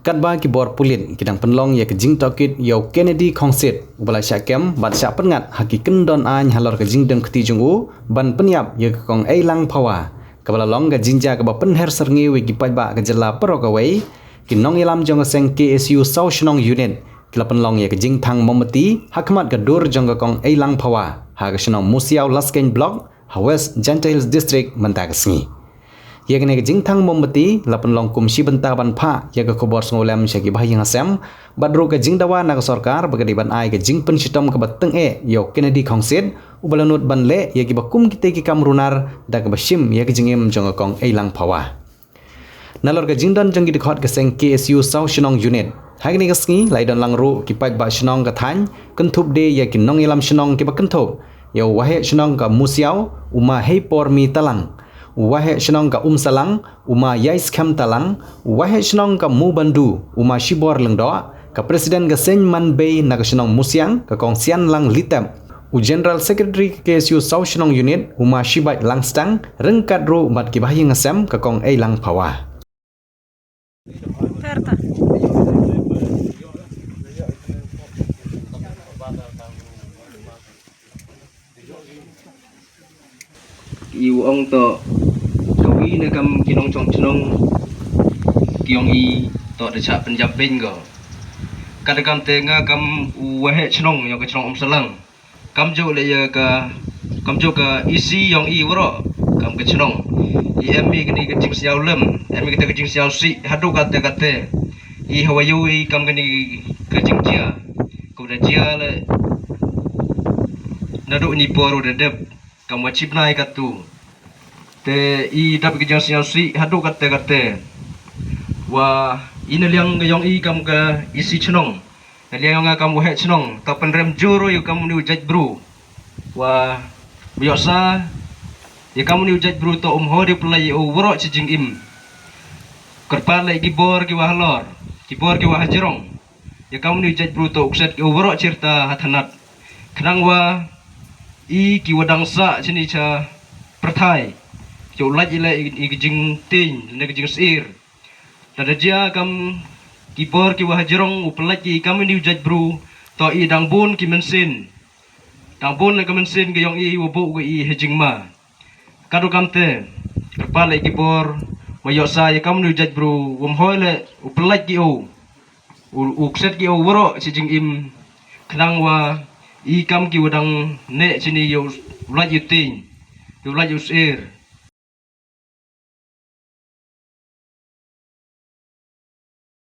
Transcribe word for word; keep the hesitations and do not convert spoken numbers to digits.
Katba ki bor pulit ki dang pynlong ïa ka jingtohkit ïa u Kennedy Khongsit, uba la shah kem bad shah pynngat ha ki kyndon aiñ halor ka jingdem kti jong u ban pynïap ïa ka kong Eilang Phawa, kaba la long ka jingjia kaba pynher syrngiew ïa ki paidbah ka jylla baroh kawei, ki nongïalam jong ka seng K S U Saw Shnong Unit ki la pynlong ïa ka jingthang mombati ha khmat ka dur jong ka kong Eilang Phawa ha ka shnong Musiaw Laskeiñ Block ha West Jaintia Hills District mynta ka sngi. Ïa kane ka jingthang mombati la pynlong kum shi bynta ban phah ïa ka khubor sngewlem sha ki bahaïing hasem bad ruh ka jingdawa na ka sorkar ba ka dei ban ai ka jingpynshitom kaba tyngeh ïa u Kennedy Khongsit, uba la nud ban leh ïa kiba kum kita ki kam runar da kaba shim ïa ka jingim jong ka kong Eilang Phawa. Nalor ka jingdon jong ki dkhot ka seng K S U Saw Shnong Unit, ha kane ka sngi la ïadon lang ruh ki paidbah shnong ka thaiñ, kynthup de ïa ki nongïalam shnong kiba kynthup ïa u Waheh Shnong ka Musiaw, u Ma Heipormi Talang, u Waheh Shnong ka Umsalang, u Ma Ïaiskhem Talang, u Waheh Shnong ka Mubandu, u Ma Shibor Lyngdoh, ka President ka Seiñ Manbei na ka shnong Musiang, ka kong Sianlang Litep, u General Secretary ka K S U Saw Shnong Unit, u Ma Shibait Langstang, ryngkat ruh bad ki bahaïing hasem ka kong Eilang Phawa. I u ong to, kawi na kam ki nongchong chnong ki ong i to da chah pynjam peng ko. Kada kam te nga kam u Waheh Chnong ïong ka chnong Umsalang. Kam jo le ïa ka, kam jo ka isi ïong i waro kam ka chnong. I em i kani ka jingsngew lem, em i kata ka jingsngew si, hadu kate kate. I hawa yu i kam kani ka jingjia. Ko da jia le nadu ni poru da dep. Kam wa chipnai katu. Te i dap ki jang siang si hadu kate kate. Wa ina liang nga yong i kam ka isi chnong. Na liang yong nga kam Waheh Chnong. Ta penrem juru yu kam ni u jait bru. Wa u yok sa ya kam ni u jait bru to um hodi pelai u waro chi jing im. Kerpa le ki bor ki wa halor. Ki bor ki wa hajrong. Ya kam ni u jait bru to ukset ki u waro chirta hathanat. Khnang wa i ki wadang sa chini cha perthai. Ki u laj ila i, i ki jing ting, ne ki jing sir. Da da jia kam ki bor ki wa hajrong u pelaj ki kam ni u jait bru to i dang bun ki mensin. Dang bun le ki mensin ki yong i wa bu ki i hajing ma. Kadu kam te, kerpa le ki bor, wa yok sa ya kam ni u jait bru, wam hoi le u pelaj ki u. U, u kset ki u waro chi jing im khnang wa i kam ki wadang ne chini yu laj yu ting, yu laj yu sir.